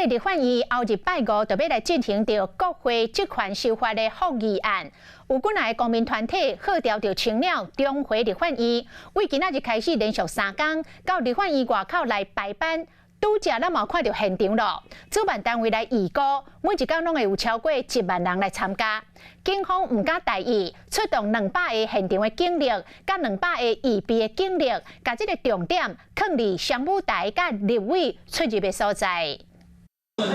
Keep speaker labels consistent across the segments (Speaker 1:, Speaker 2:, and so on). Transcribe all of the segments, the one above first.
Speaker 1: 立法院後日拜五就欲來進行著國會職權修法的覆議案，有幾若个公民團體號召著青鳥重回立法院，為今仔日開始連續3工到立法院外口來排班，拄才咱嘛看著現場咯。主辦單位來預估，每一工攏會有超過1萬人來參加。警方毋敢大意，出動200個現場的警力，佮200個預備的警力，共這个重點囥佇雙舞台佮立委出入的所在。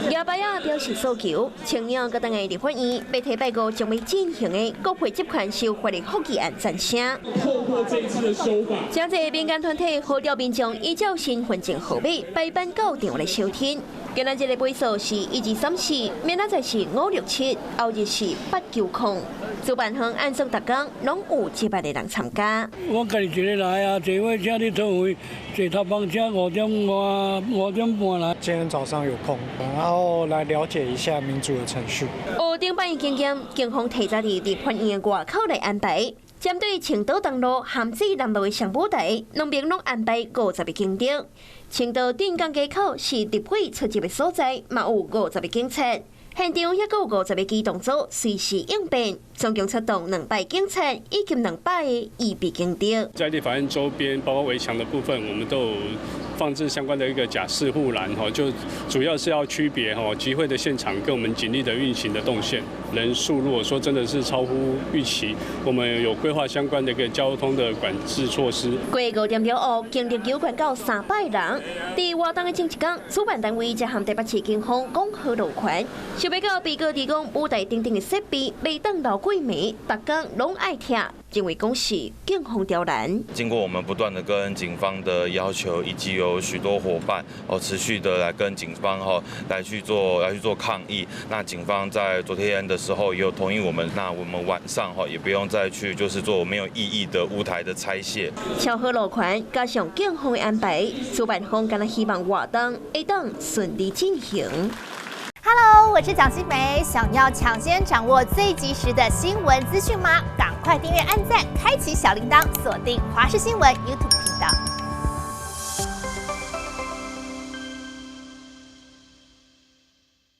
Speaker 2: 舉牌仔表示訴求，青鳥閣轉來立法院，欲替拜五將欲進行的國會職權修法的覆議案贊聲。
Speaker 3: 透過這次的修法，
Speaker 2: 誠濟民間團體號召民眾依照身份證號碼排班到場來收聽。今仔日的尾數是1234，明仔載是567，後日是890。主辦方按算逐工攏有幾百个人參加。
Speaker 4: 我家己一个來啊，坐火車去佗位，坐頭班車5點外5點半來。
Speaker 5: 今天早上有空，然後來了解一下民主的程序。
Speaker 2: 學頂擺經驗，警方提早佇立法院外口來安排，針對青島東路咸水南路的雙舞台，兩邊攏安排50個警力。青島鎮江街口是立委出入的所在，嘛有50個警察。現場抑閣有50個機動組隨時應變，總共出動200警察以及200個預備警力。
Speaker 6: 在立法院周邊，包括圍牆的部分，我們都有放置相關的一個假釋護欄，哈，就主要是要區別哈集會的現場跟我們警力的運行的動線。人數如果說真的是超乎預期，我們有規劃相關的一個交通的管制措施。
Speaker 2: 過5點了後，警力有關到300人。佇活動的前一工，主辦單位才和台北市警方講好路權，想欲到被告提供舞台頂頂的設備，袂當留過暝，逐工攏愛拆，認為講是警方刁難。
Speaker 7: 經過我們不斷的跟警方的要求，以及有許多夥伴哦持續的來跟警方哈來去做抗議。那警方在昨天的時候也有同意我們，那我們晚上哈也不用再去就是做沒有意義的舞台的拆卸。
Speaker 2: 敲好路權，加上警方的安排，主辦方敢若希望活動會當順利進行。
Speaker 8: Hello，我是蔣新梅，想要搶先掌握最及時的新聞資訊嗎？趕快訂閱、按讚、開啟小鈴鐺，鎖定華視新聞 YouTube 頻道。